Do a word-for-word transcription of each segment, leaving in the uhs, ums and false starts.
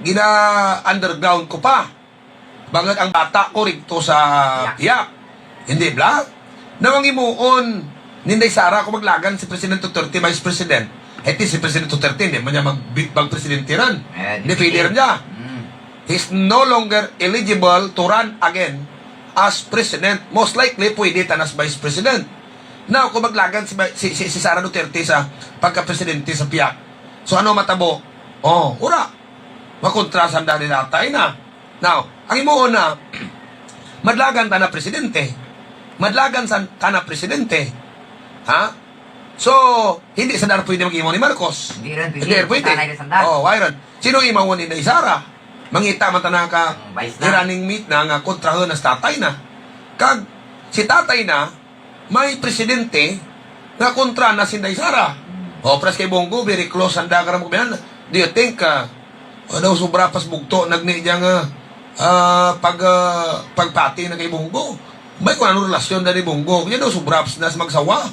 gina-underground ko pa. Bangud ang bata ko rigto sa piyak. Hindi bala? Now ang himuon ni Inday Sara kon maglagan si President Duterte Vice President. Hay ti si President Duterte, hindi man dya mag-, mag-presidente run. Eh, hindi pwede run dya. Mm. He's no longer eligible to run again as president. Most likely, pwede tana as vice president. Now, kon maglagan si, si, si, si Sara Duterte sa pagka-presidente sa piyak. So, ano matabo? Oh, wara. Makontra sanda ni tatay na. Now, ang himuon na, madlagan tana presidente. Madlagan san-, tana presidente. Ha? So, hindi sanda pwede mag-imaw ni Marcos. Hindi run pwede. Hindi run pwede. Tatay run sanda. Oh, why run? Sin-o imaw ni Inday Sara? Mangita man tana ka running mate na nga kontrahun na si tatay na. Kag si tatay na, may presidente nga kontra na si Inday Sara. O, pares kay Bong Go, very close sanda kara mga kaabyanan. Do you think, ah, daw sobra pa sa bugto na gani dya nga, ah, pag, ah, pagpati na kay Bong Go? Bay kon ano relasyon na ni Bong Go, kaya daw sobra pa sanda sa magsawa.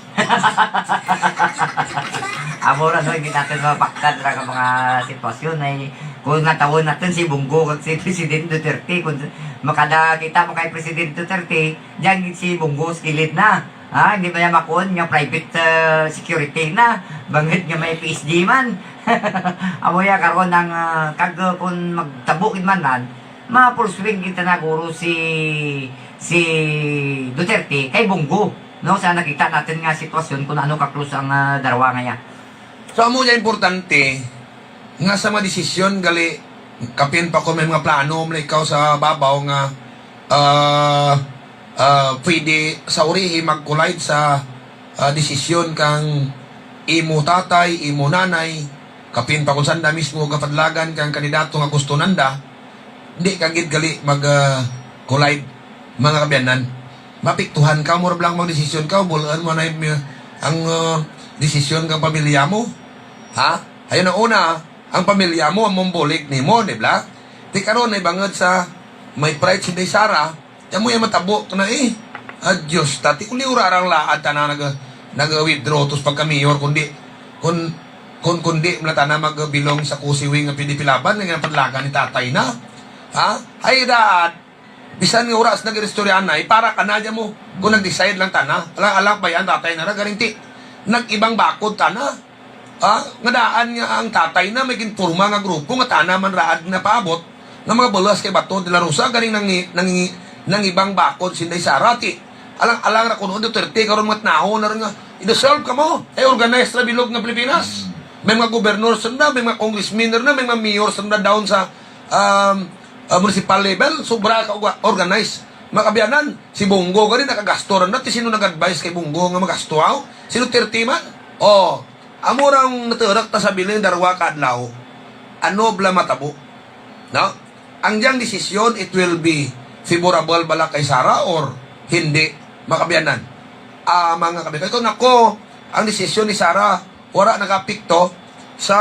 Amo ra, no, hindi natun mapaktan ra ka mga sitwasyon ay kon natawon natun si Bong Go kag si Presidente Duterte, kon makada kita mo kay Presidente Duterte, dyan gid si Bong Go sa kilid na. Ha, hindi man dya makuon nga private, ah, security na. Bangud nga may P S G man. Amo dya karon ang, ah, kag, ah, kon magtabo gid man nan, ma-full swing gid tana guro si, si Duterte kay Bong Go. No, sa nakita natun nga sitwasyon kon ano ka-close ang, ah, darwa ngaya. So, amo dya importante nga sa mga desisyon gali, kapin pa kon may mga plano man ikaw sa babaw nga, ah, ah, pwede sa urihi mag-collide sa, ah, desisyon kang imo tatay, imo nanay, kapin pa kon sanda mismo gapadlagan kang kandidato nga gusto nanda, di ka gid gali mag, ah, collide, mga kaabyanan. Maapektuhan kaw, amo ra bala ang mga desisyon kaw, bul-un mo na ang, ah, desisyon kang pamilya mo. Ha? Hay una-una, ang pamilya mo, amo ang bulig nimo, di bala? Ti karon, hay bangud sa may pride si Inday Sara, amo dya matabo kana, eh. Ah, Diyos, tati, kon liura rang laad tana nag-, nag-withdraw to sa pagka-mayor, kundi, kon, kon, kundi man la tana mag-belong sa COSI wing nga P D P Laban, nga ginapadlagan ni tatay na. Ha? Hay daad, bisan nga wara sanda nag-iristorya anay, para kana dya mo, kon nag-decide lang tana, alang, alang kabayaan tatay na ra, garing ti, nag-ibang bakod tana. Ha? Nga daan nga ang tatay na may ginporma nga grupo nga tana man raad nga napaabot, nga mga balas kay Bato de la Rosa, garing nangi-, nangi-, nangibang bakod si Inday Sara ti. Alang, alang ra kuno Duterte, karon mga tanaw na run nga, i-dissolve kamo, ay organized ra bilog nga Pilipinas. May mga gobernador sanda, may mga congressman sanda, may mga mayor sanda down sa, um, ah, municipal level, sobra ka orga-, organized. Mga kaabyanan, si Bong Go gani nakagasto run na, ti sin-o nag-advise kay Bong Go nga magasto, aw? Si Duterte man. O, amo ra ang naturuk ta sa bilang darwa ka adlaw. Ano bala matabo? No? Ang dyang desisyon, it will be favorable bala kay Sara or hindi, mga kaabyanan? Ah, mga kaabyanan. Kay kon ako, ang desisyon ni Sara, wara nagaapekto sa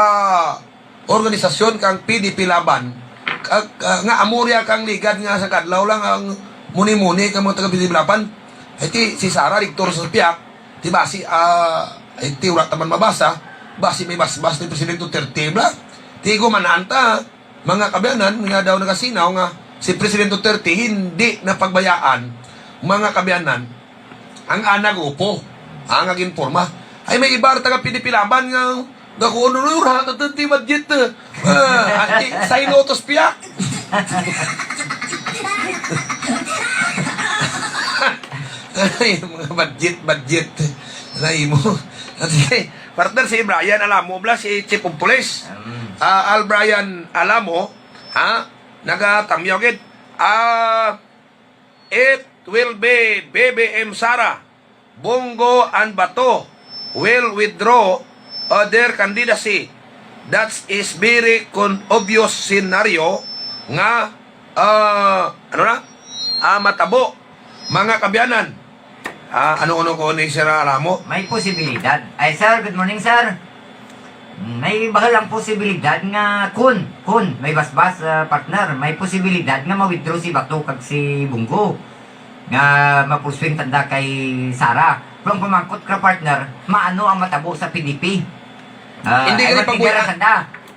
organisasyon kang P D P Laban. Ka-, ka-, nga amo dya kang ligad nga sa kadlaw lang ang muni-muni kang mga taga-P D P Laban. Hay ti si Sara, rigto ra sa piyak, ti basi, ah, hay ti wara ta man mabasa, basi may basbas ni Presidente Duterte bala. Ti guman-an ta, mga kaabyanan, nga daw nagasinaw nga si Presidente Duterte hindi na pagbayaan, mga kaabyanan, ang ana grupo, ang ginporma. Ay, may iba ra taga-P D P Laban nga, nga kuon, "Uy, wara natun ti budget, eh." Ah, ay, saylo to sa piyak. Ay, mga budget, budget. Alay mo. Sige, partner, si Brian Alamo bala, si Chief of Police. Mm. Ah, Al Brian Alamo, ha? Nagatamyaw gid. Ah, it will be B B M Sara, Bong Go and Bato will withdraw, uh, their candidacy. That is very con-, obvious scenario nga, uh, ano na? Ah, matabo, mga kaabyanan. Ah, ano, ano ko ni Sir Alamo? May posibilidad. Ay, sir, good morning, sir. May bahul ang posibilidad nga kun, kun, may basbas, ah, partner, may posibilidad nga ma-withdraw si Bato kag si Bong Go. Nga ma-full swing tanda kay Sara. Pero ang pamangkot ka, partner, maano ang matabo sa P D P? Ah, hindi ay, ka magtindera pagbuya-, sanda.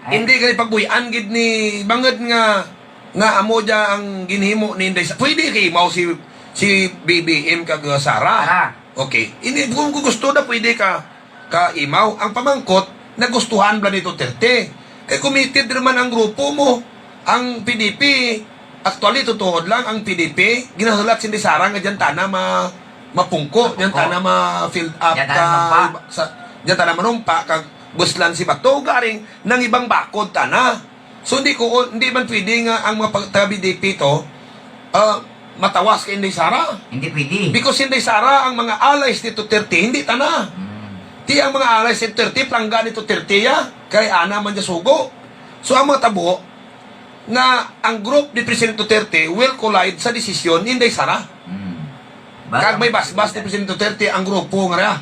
Ay. Indi kay pagbuy-an gid ni bangud nga, nga amo dya ang ginhimo ni Inday Sa-, pwede kaimaw si, si B B M kag Sara. Sara. Okay. Indi, kung, kung gusto na pwede ka, kaimaw. Ang pamangkot, nagustuhan bala ni Duterte. Kay committed ra man ang grupo mo. Ang P D P, actually, tutuod lang, ang P D P, ginahulat si Inday Sara nga dyan tana ma-, mapungko, dyan tana ma-field up, dyan tana manumpa, kag buslan si Bato, garing nangibang bakod tana. So, hindi ko, hindi man pwede nga ang mga pag-, taga-P D P to, ah, matawas kay Inday Sara. Hindi pwede. Because Inday Sara, ang mga allies ni Duterte, hindi tana. Hmm. Ti ang mga allies ni Duterte, palangga ni Duterte ya, kay ana man dya sugo. So, ang mga tabo, nga ang group ni President Duterte will collide sa desisyon ni Inday Sara. Hmm. Kag may basbas ni President Duterte ang grupo nga ra.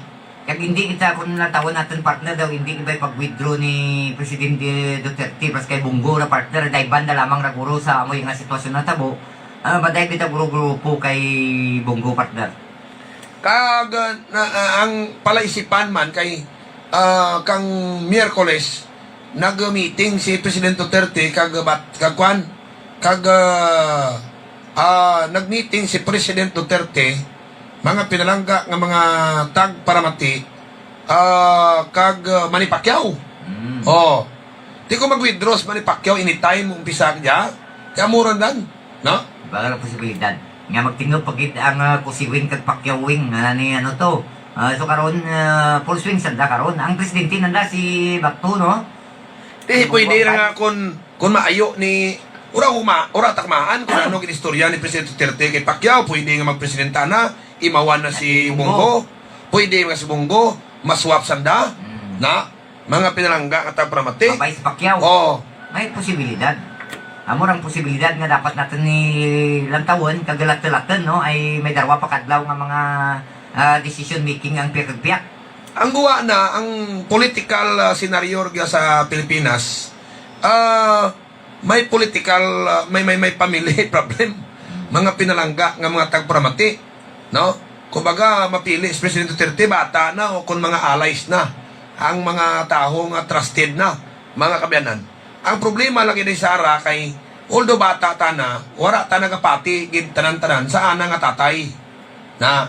Kag indi kita, kon lantawun natun, partner, daw indi kita pag-withdraw ni Presidente Duterte para kay Bong Go ra, partner, dayban da lamang ra guro sa amo nga sitwasyon natabo. Ah, madayeg kita guro grupo kay Bong Go, partner. Kag, ah, na, ah, ang palaisipan man kay, ah, kang Miyerkules, nag-meeting si President Duterte kag bat-, kag kwan, kag, ah, ah, nag-meeting si President Duterte, mga pinalangga nga mga tagparamati, ah, kag, ah, Manny Pacquiao. Mm. O. Ti kon mag-withdraw si Manny Pacquiao anytime, umpisa dya, kay amo ra dan. No? Bahul ang posibilidad. Nga magtingog pa gid ang, ah, Cusi wing kag Pacquiao wing, nga ni ano to. Ah, so karon, ah, full swing sanda karon. Ang presidente nanda si Bato, no? Ti, pwede ra nga kon, kon maayo ni, wara ko ma-, wara ta kamaan kon ano gin-istorya ni Presidente Duterte kay Pacquiao, pwede nga magpresidente na, imawan na si Bong Go. Pwede nga si Bong Go, ma-swap sanda, na? Mga pinalangga nga tagparamati. Mabay si Pacquiao. Oo. May posibilidad. Amo rang posibilidad nga dapat natun ni lantawun, kag latun-latun, no? Ay may darwa pa ka adlaw nga mga, ah, decision making ang pihak kag pihak. Ang guwa na, ang political, ah, scenario rugya sa Pilipinas, ah, may political, ah, may, may, may family problem. Mga pinalangga nga mga tagparamati, no? Kumbaga, mapili si Presidente Duterte, bata na, o kon mga allies na, ang mga tawo nga trusted na, mga kaabyanan. Ang problema lang gid ni Sara kay, although bata tana, wara tana gapati gid tanan-tanan sa ana nga tatay. Na.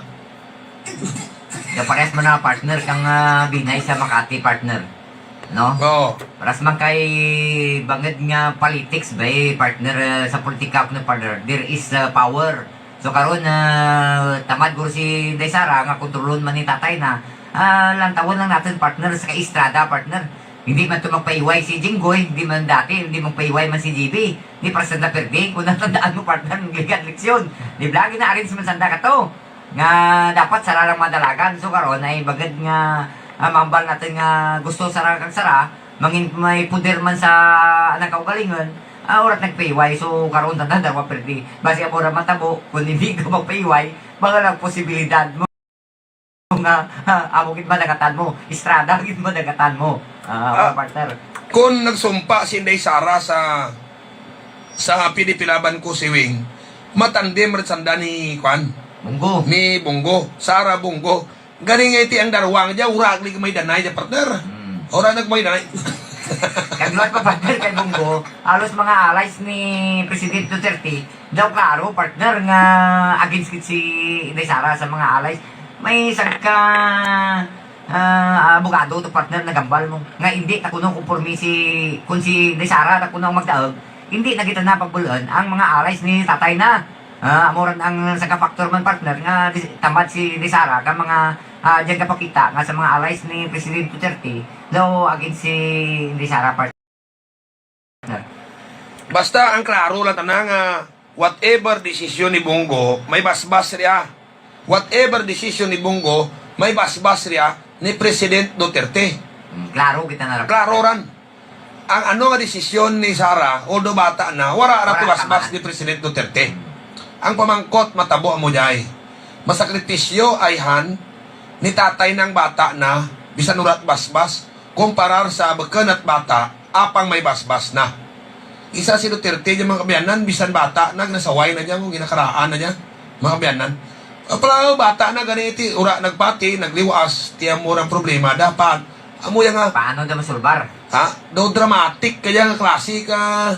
Kay parehas man na, partner, kang, ah, Binay sa Makati, partner. No? Oo. Parehas man kay bangud nga politics bay, partner, ah, sa politika, no, partner. There is, ah, power. So karon, ah, tamad guro si Inday Sara nga kontrolon man ni tatay na. Ah, lantawun lang natun, partner, sa kay Estrada, partner. Hindi man to magpaiway si Jinggoy, hindi man dati, hindi magpaiway man si G B. Hindi para sanda pirdi, kon natandaan mo, partner, ang leksyon. Di ba, gina-arrange man sanda kato. Nga dapat sara lang madalagan. So karon ay bangud nga, ah, mahambal natun nga gusto sara kag sara, mangin may poder man sa anang kaugalingun, ah, wara't nagpaiway. So karon tanda darwa pirdi. Basi amo ra matabo, kon hindi ka magpaiway, bahul ang posibilidad mo nga, ah, amo gid madagatan mo, Estrada gid madagatan mo. Ah, partner. Kon nagsumpa si Inday Sara sa, sa P D P Laban Cusi wing, matandem run sanda ni, kwan? Bong Go. Ni Bong Go. Sara Bong Go. Gani nga ti ang darwa nga dya, wara gali gamay danay dya, partner. Hmm. Wara na gamay danay. Kag liwat pa, partner, kay Bong Go, halos mga allies ni Presidente Duterte, daw klaro, partner, nga against gid si Inday Sara sa mga allies. May isa ka, ah, abogado to, partner, naghambal mo. Nga indi ta kuno konporme si, kon si Inday Sara ta kuno ang magdaug, indi na gid tana pagbul-un ang mga allies ni tatay na. Ah, amo run ang sangka factor man, partner, nga di-, tamad si Inday Sara kang mga, ah, dyan gapakita nga sa mga allies ni Presidente Duterte, daw against si Inday Sara, partner. Basta ang klaro lang tana nga whatever desisyon ni Bong Go, may basbas ria. Whatever desisyon ni Bong Go, may basbas ria ni President Duterte. Hmm, klaro kita na ra. Klaro ran. Ang ano nga desisyon ni Sara, although bata na, wara ra ti basbas ni President Duterte. Ang pamangkot matabo amo dya. Masakripisyo ayhan ni tatay na ang bata na, bisan wara't basbas, kumparar sa bukun at bata, apang may basbas na. Isa si Duterte dya, mga kaabyanan, bisan bata na, ginasaway na dya, ginakaraan na dya, mga kaabyanan. Apala bata na gani ti, wara nagpati, nagliwas, ti amo rang problema. Dapat, Amo dya nga. Paano daw masolbar? Ha? Daw dramatic kadya nga klase ka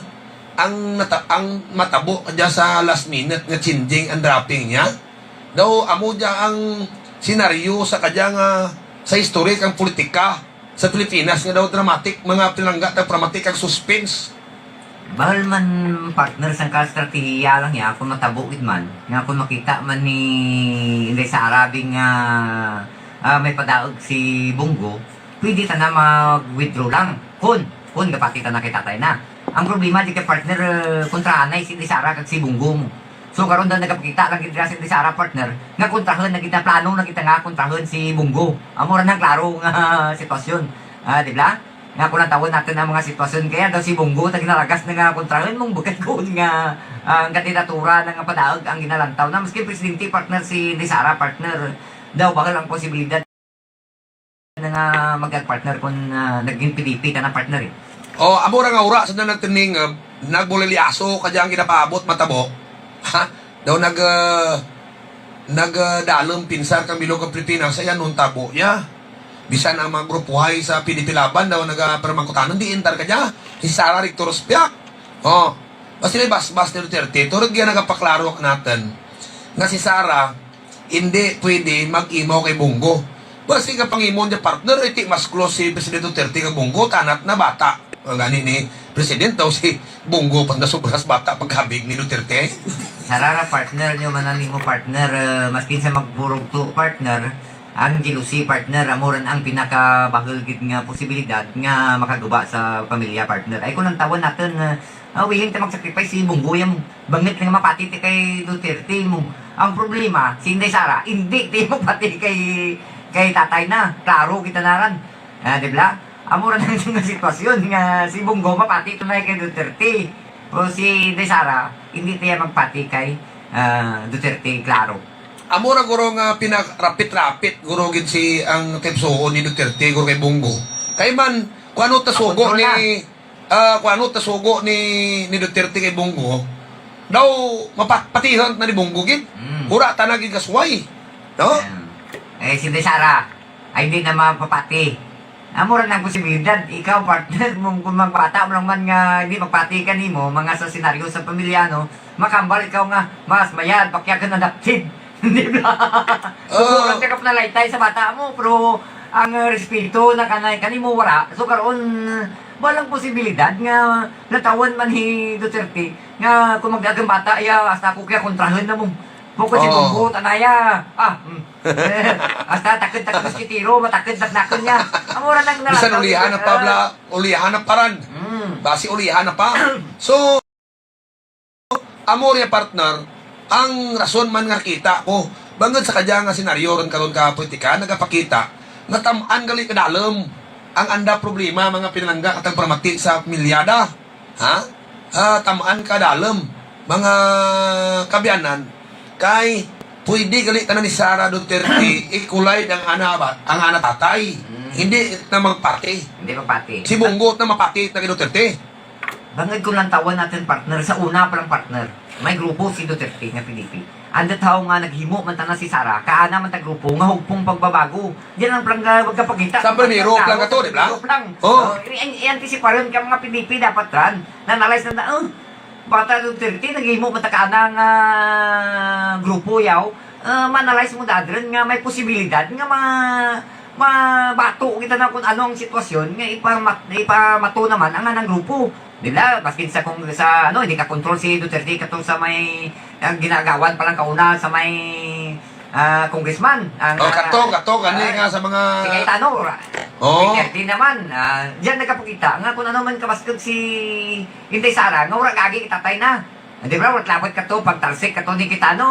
ang nata-, ang matabo kadya sa last minute nga changing ang dropping niya. Daw amo dya ang senaryo sa kadya nga sa history kang politika sa Pilipinas nga daw dramatic, mga pinalangga tang dramatic kang suspense. Bahul man, partner, sangka estratehiya lang ya, kon matabo gid man, nga kon makita man ni Inday Sara bi nga, ah, may padaug si Bong Go, pwede tana mag-withdraw lang. Kon, kon gapati tana kay tatay na. Ang problema dyan kay partner, eh, kontrahanay si Inday Sara kag si Bong Go mo. So, karon daw nagapakita lang gid dira si Inday Sara, partner, nga kontrahun na gid na, plano na gid na nga kontrahun si Bong Go. Amo ra nang klaro nga sitwasyon. Ah, di bala? Nga kon lantawun natun ang mga sitwasyon, kaya daw si Bong Go ta ginalagas na nga kontrahun mo, bukut kon nga, ah, ang kandidatura na nga padaug ang ginalantaw na. Maskin presidente, partner, si Inday Sara, partner, daw bahul ang posibilidad na nga mag-, partner, kon, ah, nagin P D P tana, partner, eh. O, amo ra nga wara sanda nagtiningog, eh, nagbulilyaso kadya ang ginapaabot matabo. Ha? Daw nag-, ah, nag-, ah, dalum pinsar kang bilog kang Pilipinas, ay ano ang tabo niya. Bisan ang mga grupohay sa P D P Laban daw naga-, pero mangkutanon, diin tar kadya. Si Sara Recto Rospiak. O, basi may basbas ni Duterte, turo gid nagapaklaro kanatun nga si Sara, indi pwede mag-imaw kay Bong Go. Basi nga pangimo niya, partner, ay ti mas close si Presidente Duterte kay Bong Go, tana tana bata. Ang gani ni Presidente daw si Bong Go pa nga sobra sa bata pagkabig ni Duterte. Sara ra, partner, nyo man nimo, partner, eh, maskin sa magburugto, partner, ang jealousy, partner, amo ra ang pinakabahul gid nga posibilidad nga makaguba sa pamilya, partner. Ay, kon lantawun natun, eh, ah, willing ta mag-sacrifice si Bong Go ya mo. Bangud nga mapati ti kay Duterte mo. Ang problema, si Inday Sara, indi ti mapati kay, kay tatay na. Klaro gid tana ran. Ah, di bala? Amo ra nang sitwasyon nga si Bong Go mapati tana kay Duterte. Pero si Inday Sara, indi ti ya magpati kay, ah, Duterte, klaro. Amo ra guro nga pinakrapit-rapit guro gid si ang tipsuon ni Duterte guro kay Bong Go. Kay man, kon ano ta sugo ni, ah, kon ano ta sugo ni, ni Duterte kay Bong Go, daw mapat-, patihun na ni Bong Go gid. Mm. Wara tana gid kasuway. No? Ayan. Eh, si Inday Sara, ay, indi na mapapati. Amo ra nang posibilidad, ikaw, partner, mo, kon magbata mo lang man nga indi magpati kanimo, mga sa senaryo sa pamilya, no? Makahambal ikaw nga mas mayad pakyakun adopted. Di bala? So, oh, wara ka panalaytay sa bata mo, pero ang, eh, respeto na kanay kanimo wara. So, karon, bahul ang posibilidad nga lantawun man hi Duterte nga kon magdaug ang bata ya, hasta ako kaya kontrahun na mo. Bukut si Bong Go, tana ya. Ah, hmm. Eh, hasta takud-takud si tiro, matakud-takud nakun ya. Amo ra nang bisan ulihan na pa, bala, ulihan na pa ran. Hmm. Basi ulihan na pa. So, amo ria, partner, ang rason man nga kita ko, bangud sa kadya nga senaryo run karon ka politika, nagapakita nga tam-an gali kadalum ang anda problema, mga pinalangga, katang paramati sa pamilya da. Ha? Ah, tam-an kadalum, mga kaabyanan, kay pwede gali tana ni Sara Duterte ikulay ang ana ba-, ang ana tatay. Hmm. Indi na magpati. Indi magpati. Si Bong Go na mapati na kay Duterte. Bangud kon lantawun natun, partner, sa una pa lang, partner, may grupo si Duterte nga P D P. Andut haw nga naghimo man tana si Sara, kaana man ta grupo nga hugpong pagbabago. Dyan lang pa lang, ah, magkapakita. Sa primero pa lang kato, di ba? Primero pa lang. Oh. Oh, i-, i-, i-antisiparun ka mga P D P dapat ran. Na-analyze na na, oh, bata Duterte, naghimo man ta kaana nga grupo yaw. Ah, ma-analyze mo dadren nga may posibilidad nga ma-, mabato kita na kon ano ang sitwasyon nga ipamat-, ipamato naman ang anang grupo. Di bala, maskin sa kung sa, ano, indi kakontrol si Duterte kato sa may, ang gin-agawan pa lang kauna sa may, ah, congressman. Ang, oh, ah, kato, kato, gani ah, nga sa mga si Cayetano, ra-, oh. Duterte naman, ah, dyan nagapakita nga kon ano man kabaskug si Inday Sara, nga wara gaagi kay tatay na. Di bala, wara't labot kato, pagtalsik kato ni Cayetano,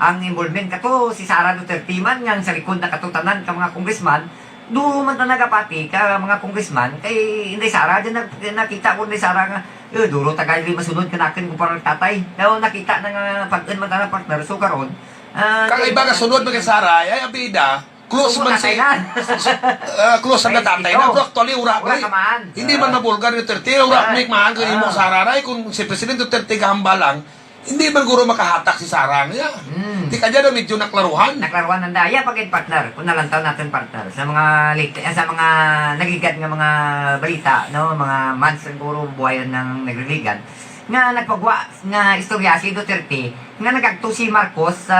ang involvement kato, si Sara Duterte man, nga sa likod na kato tanan ka mga congressman, duro man ta nagapati ka mga congressman, kay Inday Sara, dyan na-, nakita ko Inday Sara nga, eh, duro ta gali masunod kanakun kumpara kay tatay. Pero nakita na nga pag-un man tana, partner, so karon, ah, kang iba kasunod man kay Sara, ay, abida, close man si, ah, close ang tatay na, pero actually, wara, wara ka man. Indi man mabulgar ni Duterte, wara, ah, mi kamaan kay imo, Sara, ray, kon si Presidente Duterte gahambal lang, Hindi man guro makahatak si Sara nga. Hmm. Ti kadya daw medyo naklaruhan. Naklaruhan nanda. Aya pa gid, partner. Kon nalantaw natun, partner, sa mga lit-, eh, sa mga nagligad nga mga balita, no, mga months siguro buhay nang nagligad, nga nagpagwa nga istorya si Duterte nga nag-agto si Marcos sa,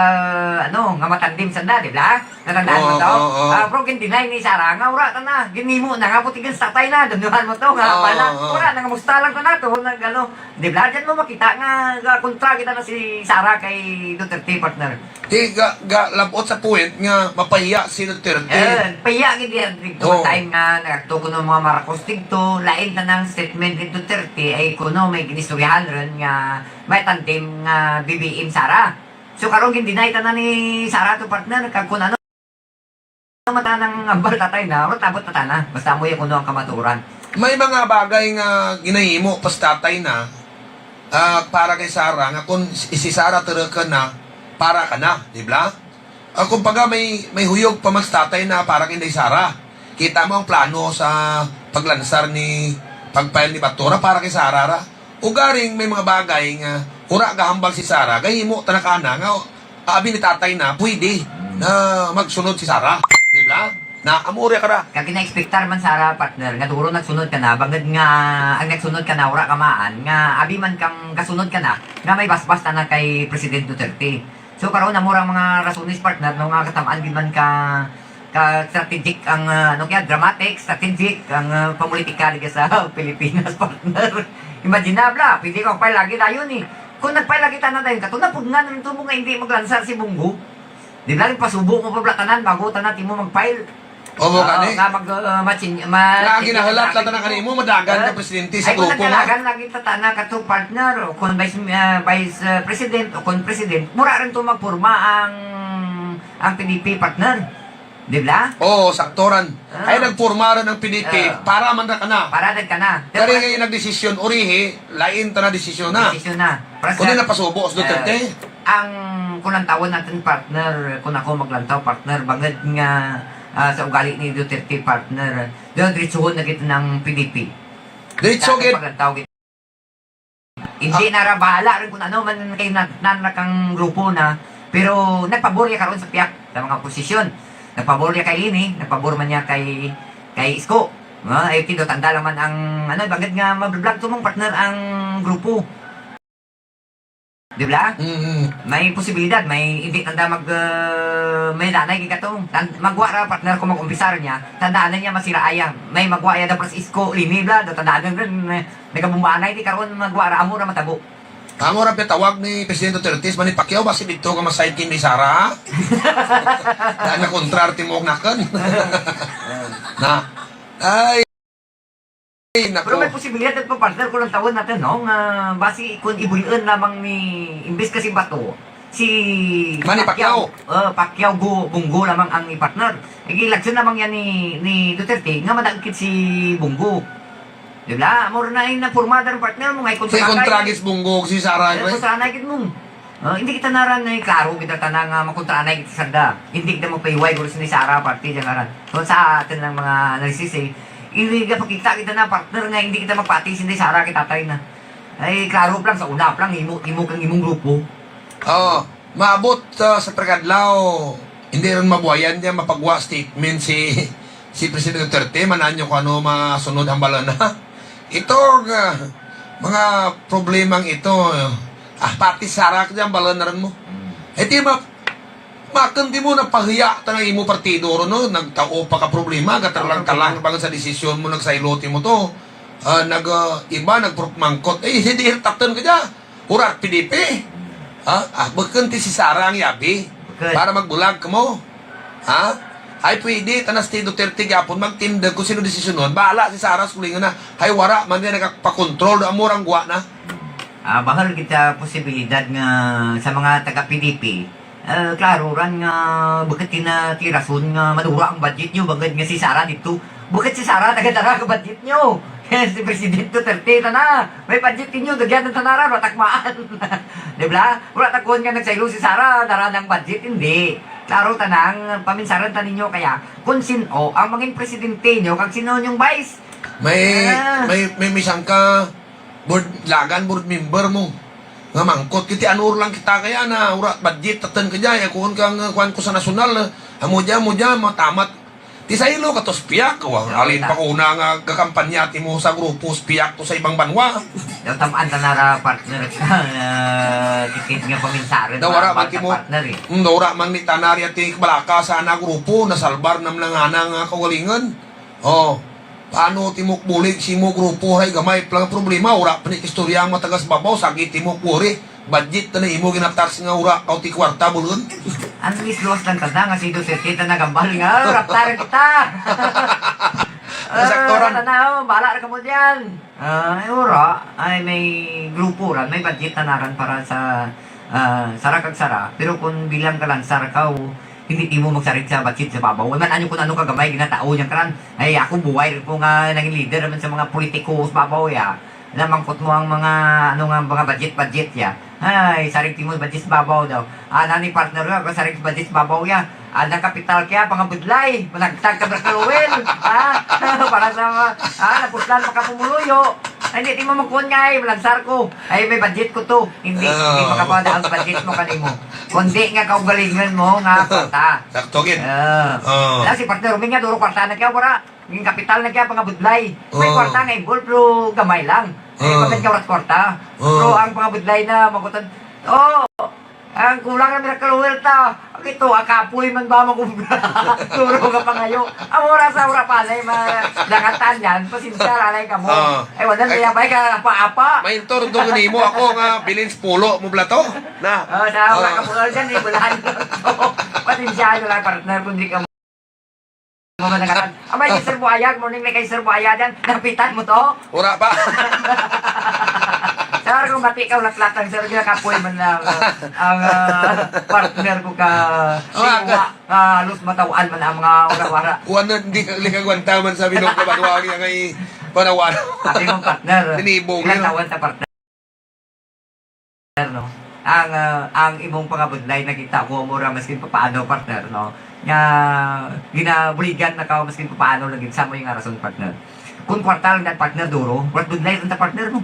ano, nga matandem sanda, di bala? Natandaan mo to? Oo, oo. Ah, pero gin-deny ni Sara nga wara tana. Ginhimo na nga butigan sa tatay na. Dunduhan mo to nga, oo, bala, oo, wara na nga, musta lang tana to. Nag-, ano, di bala, dyan mo makita nga, nga kontra gid tana si Sara kay Duterte, partner. Ti ga, ga, lab-ot sa point nga mapahiya si Duterte. Eh, pahiya gid yan. Digto, oo, time nga nagto kuno mga Marcos digto, lain tanang statement ni Duterte, ay kuno may ginistoryahan run nga may tandem nga B B M Sara. So, karon gin-deny tana ni Sara to, partner, kag kun ano man tanang hambal tatay na, wara't abot pa tana. Basta amo ya kuno ang kamatuoran. May mga bagay nga ginahimo pa si tatay na, ah, para kay Sara, nga kon si, si Sara turukun na, para kana, di bala? Ah, kumbaga, may, may huyog pa man si tatay na para kay Inday Sara. Kita mo ang plano sa paglansar ni, pag-file ni Bato ra para kay Sara ra. Ugaring may mga bagay nga wara gahambal si Sara, gahimo tana kana nga abi ni tatay na pwede na magsunod si Sara, di bala? Na amo ra kara. Kag gina-expectar man Sara, partner, nga duro nagsunod kana, bangud nga ang nagsunod kana wara kamaan, nga abi man kang gasunod kana nga may basbas tana kay President Duterte. So, karon, amo ra ang mga rasones, partner, no, nga katam-an gid man ka, ka strategic ang, ah, ano kaya, dramatic, strategic ang, ah, pamulitika diri sa Pilipinas, partner. Imagine na, bala, pwede ka mag-file lagi dayon, eh. Kon nag-file lagi tana dayon, kato, napugngan na to mo nga hindi maglansar si Bong Go. Di bala, pasubo mo pa bala tanan, bago tana timo mag-file. Omo, oo, gani. Nga mag, uh, matching, ma-, nga ginahulat lang tana kanimo, madagan ka presidente sa grupo mo. Ay, kon nagdalagan lagi tana kato, partner, o kon vice, uh, vice, uh, president, o kon president, mura run to magporma ang, ang P D P, partner. Di bala? Oo, sakto run. Ah. Ay, nagporma run ang P D P, ah, para man ra kana. Para run kana. Kari kay nagdesisyon, urihi, lain tana desisyon na. Desisyon na. Para sa, kundi napasubo si Duterte. Eh, ang kon lantawun natun, partner, kon ako maglantaw, partner, bangud nga, ah, sa ugali ni Duterte, partner, daw diretsuhon na gid ang P D P. Diretso gid. Sa akun paglantaw gid. Hindi na ra, bahala run kon ano man kay na, nan ra kang grupo na. Pero nagpabor ya karon sa pihak sa mga oposisyon. Nagpabor ya kay Leni, nagpabor man ya kay, kay Isko. No? Ay, ti daw tanda lang man ang, ano, bangud nga mablag to mong partner ang grupo. Di bala? Mm, mm. May posibilidad, may hindi tanda mag, ah, may danay gid kato. Tan-, magwa ra, partner, kon mag-umpisa run ya. Tandaan na niya, masira aya. May magwa ya daw para sa Isko, Leni bala, daw tandaan run, eh, nagabumbaanay, ti karon magwa ra, amo ra matabo. Amo ra pitawag ni Presidente Duterte, Manny Pacquiao, basi didto ka ma-side kay Inday Sara, ha? Daan na kontra ti mo nakun. Na. Ay. Ay, naku. Pero may posibilidad pa, partner, kon lantawun natun, no? Nga basi kon ibul-un lamang ni, imbes ka si Bato, si Manny Pacquiao. Pacquiao. Eh, Pacquiao, Go, Bong Go lamang ang i-partner. Ay, gilagsun lamang yan ni, ni Duterte, nga madaukit si Bong Go. Di bala? Amo run na, ay, naporma da run, partner, mo nga ikontra kay, kontra gid si Bong Go, si Sara, eh, eh. Kontra na gid mo. Ah, hindi kita naran, eh, klaro kita tana nga makontraanay kita sanda. Hindi kita magpahiway guro si Inday Sara, parte dyan ngaran. So, sa atun lang mga analysis, eh, hindi kita pakita kita na partner nga hindi kita magpati si Inday Sara kay tatay na. Ay, klaro pa lang sa una pa lang, imo, imo kang imong grupo. Oo, maabot, ah, sa pagkadlaw, hindi run mabuhayan dyan, mapagwa statement si Si Presidente Duterte, man-an nyo kon ano masunod hambalan na. Ito, ah, mga problemang ito, ah, pati Sara kadya hambalan na run mo. Hmm. Eh, ti ma-, makun ti mo napahiya tana imo partido run, no? Nagtao pa ka problema, gatalang-talang bangud sa desisyon mo, nagsaylo ti mo to. Ah, nag, ah, iba, nagpurok mangkot. Eh, hindi, tatun kadya. Wara P D P. Ha? Ah, bukun ti si Sara ang iabi. Bukun. Para magbulag kamo. Ha? Hay pwede, tana si Duterte gihapon magtindug kon sin-o desisyonon. Bahala si Sara sa kaugalingon na. Hay wara man ria nagapakontrol, do amo ra ang gwa na. Ah, bahul gid ta posibilidad nga sa mga taga-P D P, Eh, klaro ran nga bukut ti na ti rason nga madura ang budget nyo, bangud nga si Sara didto. Bukut si Sara taga-dara ka budget nyo. Si Presidente Duterte tana, may budget tinyo, dugyan tana ra, wara ta kamaan. Di bala? Wara ta kuon nga nagsaylo si Sara, dara ang budget, hindi. Klaro tana, ang paminsaran ta ninyo kaya, kon sin-o ang mangin presidente nyo, kag sin-o nyong vice. May, ah, may, may, may sangka board, dalagan board member mo. Nga mangkot kiti ano lang kita kaya na, wara budget, tatun ka dya, ya kuon ka nga, kuan ko sa nasyonal, amo dya, amo dya, matamat. Ti sa ilo ka to sa piyak, wa, halin pa ko una nga gakampanya timo sa grupo sa piyak to sa ibang banwa. Daw tam-an tana ra partner, ah, tikid nga paminsarun, daw wara man timo, partner, eh. Hmm, daw wara man mi tana ri ati kabalaka sa ana grupo, nasalbar na man ang ana nga kaugalingun. O, paano timo bulig sa imo grupo, hay gamay pa lang problema, wara pa ni kaistorya ang mga taga sa babaw, sagi timo kuri. Budget tana imo ginatax nga wara kaw ti kwarta, bulon. Ang luwas-luwas lang tana nga si Duterte tana gambal nga, raptar kita. Sakto ran. Tana, o, bahala ra kamo dyan. Ah, ay, wara. Ay, may grupo ran, may budget tana ran para sa, ah, sara kag sara. Pero kon bilang ka lansar kaw, hindi timo magsarig sa budget sa babaw. Ay, man, anyo kon ano kagamay ginatao dyan karan. Ay, ako buhay rin ko nga naging leader naman sa mga politiko sa babaw, ya. Namangkot mo ang mga, ano nga, mga budget-budget, ya. Ay, sarig timo budget sa babaw daw. Ana ni partner nga, sarig budget sa babaw, ya. Ana kapital kaya, pangabudlay, managtag ka Brad Ruel, ha? Para sa mga, ha, napuslan pa ka pumuluyo. Ay, hindi timo magkuon nga, ay, malansar ko. Ay, may budget ko to. Hindi, hindi makapada ang budget mo kanimo. Kundi nga kaugalingun mo nga kwarta. Sakto gid. Ah. O. Wara si partner Roming nga, duro kwarta na kaya, wara. Naging kapital na kaya pangabudlay. May kwarta nga involved, pero gamay lang. Ay, pagkat nga wara't kwarta. Pero ang pangabudlay na magutan. O, ang kulang na Miracle Oil ta. Ang ito, ang kapoy man ba magumpra? Duro nga pangayo. Ang oras sa wara pa na, eh, ma-, dangatan yan. Pasensya, lalay kamo. Ay, wala na yan, bay, ka apa-apa. May intor, do nimo ako nga, bilin sa pulo mo bala to. Na. O, sa wara ka pulo dyan, eh, bulahan mo to. Pasensya, wala, partner, kung di ka Mga nagatan. Abay, si Sir Buaya, morning na kay Sir Buaya dyan. Napitan mo to? Wara pa. Sir, kon mati ka, ulat-ulat lang, sir, ginakapoy man lang, ah, ang, ah, partner ko ka, o, si Buaya, ah, halos mataw-an man ang mga wara-wara. Kuwan na, hindi ka, hindi ka gwanta man sa bilog na banwa, kaya ngay, panawan. Ati mong partner. Tinibong, ilang taon ta, partner? No? Ang, ah, ang imong pangabudlay nakita ko amo ra maskin papaano, partner, no? Nga ginabuligan na ka maskin papaano lang gid sa amo nga rason, partner. Kon kwarta lang dyan, partner, duro, wara't budlay lang ta, partner, no?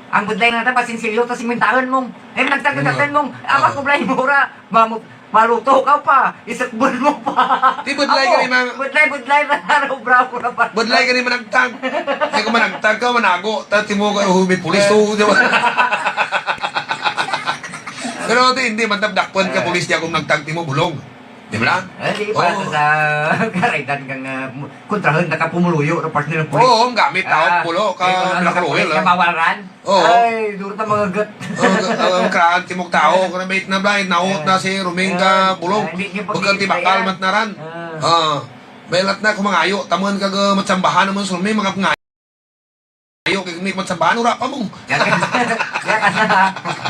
Ang budlay lang ta, basin silyo ta singkwentahun mong. Ay, nagtagtagtagtan mong. Awa ko, budlay mo ra. Mamu-, Maluto ka pa, isukbon mo pa. Ti budlay gani man. Budlay, budlay na, bravo na pa. Budlay gani managtag. Ti kon managtag ka, manago ta timo ka, o, may pulis, o, di ba? Pero ti, hindi man ta dakpun ka pulis, di ako managtag timo, bulong. Di ba lang? Eh, di, para sa karaydan kang, ah, kontrahun ta ka pumuluyo, partner, pulis. Oo, ang gamit, tao, pulo, ka, eh, kon ano ka, pulis, ka mawaran. Oo. Ay, duro ta mangagut. Oo, ang karaan timo ka tao, kaya bait na bala, naot na si Roming ka bulong. Bukun ti bakal man tana ran. Ah. Baylat na kon mangayo, tamun kag, ah, matsambahan namun si Roming, mga pangayo, kay kon di matsambahan, wara pa mong. Kaya, kaya,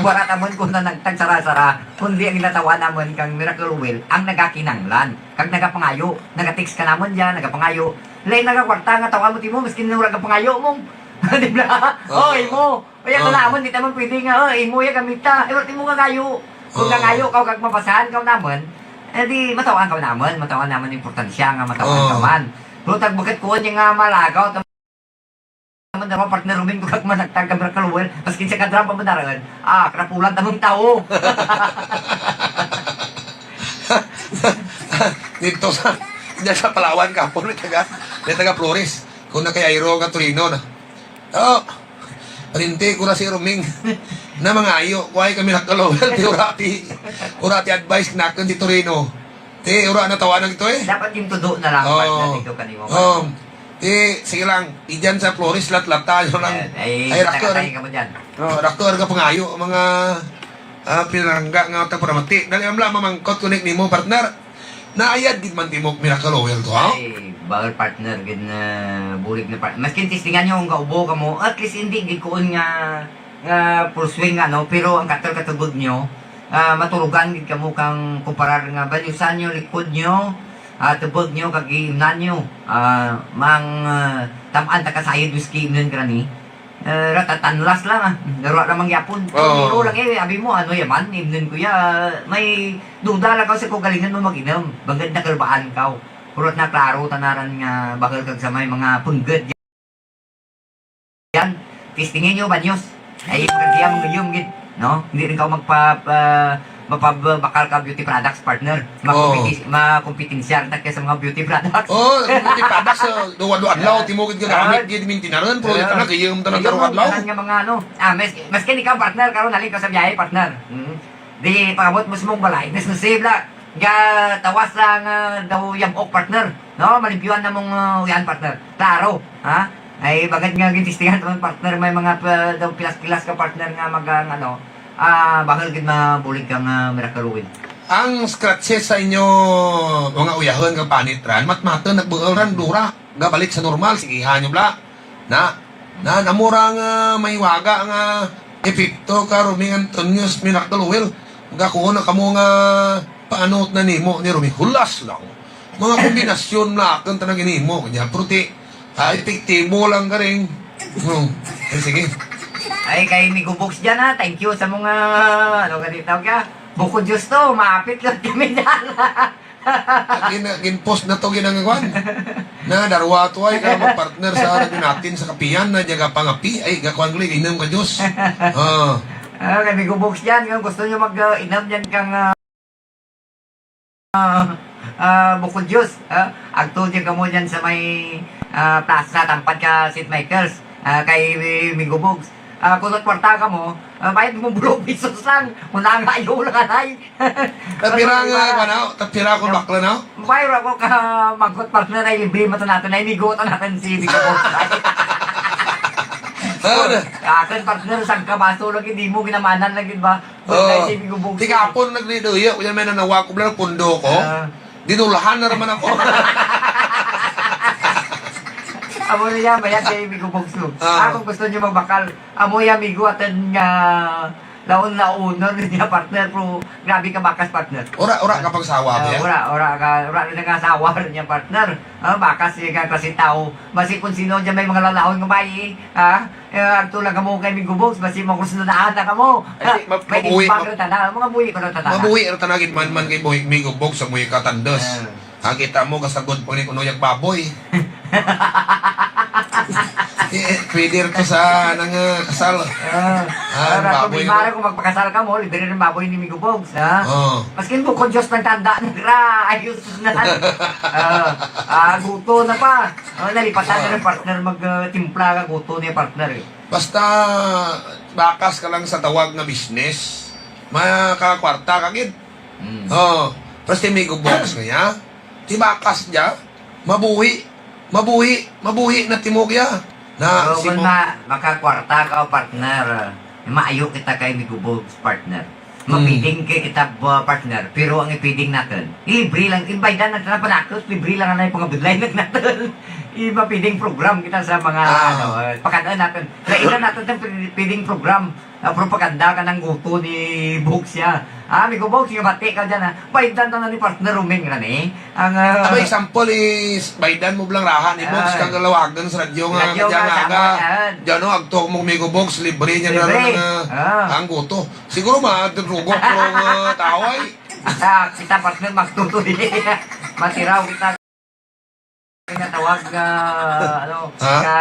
wara tamun kon nanagtag sara-sara, kundi ang ginatawan namun kang Miracle Oil, ang nagakinanglan. Kag nagapangayo, naga-text ka namun dyan, nagapangayo. Lain nagakwarta nga taw-an mo timo, maskin wara ka pangayo mong. Di ba? Oo. O, imo. Kaya kon namun, di tamun pwede nga, o, imo ya gamita. Ay, wara timo kagayo. Kon kangayo kaw kag mabasahan kaw namun, eh, di mataw-an kaw namun, mataw-an namun importansya nga mataw-an kaw man. Pero tag bukut kuon dyan nga malagaw, tamun dara, partner Roming, kag managtag ka Miracle Oil, maskin sa kadram pa man dara. Ah, karapulan tamung tawo. Dito sa, dyan sa Palawan kahapon, may taga, may taga Flores. Kon nakayairo ka Torino na. O, pariente ko ra si Roming. Na mangayo, kuway kami nagkalaw. Ti wara ti, wara ti advice nakun ti Torino. Ti wara nataw-an na kito, eh. Dapat gintudo na lang, partner, dito kanimo. O. Ti, sige lang, idyan sa Flores, lat-lata, yo lang. Eh, ay, ay, raker. Nakatay ka mo dyan. O, raker ka pangayo, mga, ah, pinalangga nga tagparamati. Dali, amla, mamangkot ko ni nimo, partner. Naayad gid man timo Miracle Oil to, ha? Ay, bahul, partner, gid na bulig na par-, maskin testingan nyo kon gaubo kamo, at least indi gid kuon nga, nga full swing, ano, pero ang katul katubag nyo, ah, maturugan gid kamo kang kumparar nga balyosan nyo, likod nyo, ah, tubag nyo, kag iimnan nyo. Ah, mang, ah, tam-an ta ka sayod whisky imnun ka rani. Eh, ratatanlas lang, ah. Dara ra man gihapon. Oo. Pero lang, eh, abi mo, ano ya man, imnun ko ya, ah, may duda lang kaw sa kaugalingun mo mag-inum. Bangud nakalbaan kaw. Pero naklaro tana ran nga bahul kag sa may mga punggud. Yan. Testingi nyo, banyos. Ay, pagkatiya, manguyom gid. No? Hindi rin ka magpa-, ah, mapabakal ka beauty products, partner. Oo. Makumpiti-, makumpitensya rin ta kaya sa mga beauty products. Oo, beauty products, ah, duwa-duwa adlaw, timo gid gagamit, gid mintinarun, pero di ta na, kaya mo ta na duwa adlaw. Ayun, nga mga ano, ah, mas-, maskin ikaw, partner, karon halin ka sa biyahe, partner. Mm. Di, pag-abot mo sa imong balay, nas nasib la, gatawas lang, ah, daw yab-ok, partner. No, malimpyuhan na mong, ah, uyan, partner. Klaro, ha? Ay, bangud nga gintestingan ta man, partner, may mga pa, daw pilas-pilas ka, partner, nga magang, ano, ah, bahul gid mabulig kang, ah, Miracle Oil. Ang scratches sa inyo, mga uyahun kang panit ran, matmatun, nagbuul ran, dura, gabalik sa normal, sige, ha, nyo bala. Na, na, amo ra nga mahiwaga nga epekto ka Roming Antonio's Miracle Oil. Gakuon na kamo nga paano na nimo ni Roming. Hulas lang. Mga kombinasyon lang akun tanan ginimo kanya. Pero ti, ah, epektibo lang garing. Hmm. Eh, sige. Ay, kay Migo Bogs dyan, ha. Thank you sa mga, ano, ganito ka. Bukod juice to, maapit lang kami dyan. Gin-, gin-post na to, ginangawan. Na, darwa to ay ka magpartner sa Radyo Natin sa kapihan na dyan gapangapi. Ay, gakuan ko, inom ka juice. Ah. Ah, kay Migo Bogs dyan, kung gusto nyo mag, ah, inom dyan kang, ah, ah, bukod juice, ah, agto dyan kamo dyan sa may, ah, plaza, tampad ka Saint Michael's, ah, kay Migo Bogs. Ah, kung kwarta kamo, ah, bayad mo bulo pesos lang. Kung nangayo lang, anay. Tagpira nga, kuwan, aw? Tagpira kung bakla, aw? Bayad ako ka mangkot, partner, ay libre man to natun, ay migo to natun si Migo Bogs. Ano? Akun, partner, sangka baso lagi, di mo ginamanan lagi ba? Oo. Ay, si Migo Bogs. Ti kahapon nagdiduyo, kunya may nanawag ko, bala, pundo ko. Ah. Dinulahan na naman ako. Amo na yan, bayad kay Migo Bogs, no? Ah. Ah, kung gusto nyo magbakal, amo yan, migo, atun nga laon-laonon niya, partner, pero grabe ka bakas, partner. Ura, ura ka pagsawa, ah, ya? Ura, ura ka, ura rin nga sawa rin niya, partner. Ah, bakas siya nga klase tao. Basi kung sino dyan may mga lalaon nga bayi, ah, eh, agto lang kamo kay Migo Bogs, basi makusnudaan na kamo. Ay, di, ma-, may mabuhi, imbang ma-, rin tana, mga buhi pa rin tana. Mabuhi rin tana, gid man, man kay buhi, Migo Bogs, sa buhi ka tandos. Ah. Ah, kita mo, kasagod pa ni kuno yung baboy. Eh, pwede rin to sa nang, ah, kasal. Ah, ah, ang baboy problema mo. Kung magpakasal kamo, libre rin baboy ni Migo Bogs, ha? Oo. Maskin bukod Diyos nagtanda na, gra, ayos na. Ah, ah, guto na pa. Oh, nalipatan na rin, partner, mag, ah, timpla ka guto niya, partner, eh. Basta, bakas ka lang sa tawag nga business, makakwarta ka gid. Mm. Oh, pero si Migo Bogs nga ya, ti bakas dya, mabuhi, mabuhi, mabuhi na timog ya. Na, oh, si kung mo- ma-, makakwarta ka, partner, maayo kita kay Migo Bogs, partner. Mm. Mapiding kay kita, ba, partner, pero ang ipiding natun, ilibre lang, ibaydan natun ang panakot, libre lang ang pangabudlay natun. I-, mapiding program kita sa mga, ah, ano, eh, pakadaan natun. Kailan natun ang piding program? Ah, propaganda ka nang guto ni Bogs ya. Ah, Migo Bogs, nga bati ka dyan, ah. Baydan tana ni partner Roming ran, eh. Ang, ah, aba, example is, baydan mo blang raha ni Bogs, ah, kag lawagan sa radyo nga, radyo nga, dyan nga, sama, ah. Dyan, oh, agto mo Migo Bogs, libre niya na rin ang, ah, ang guto. Siguro ma-, rugok ko nga tao, ay. Ah, kita partner magtutoy. Matiraw kita. Nga tawag nga, ano, ha? Ka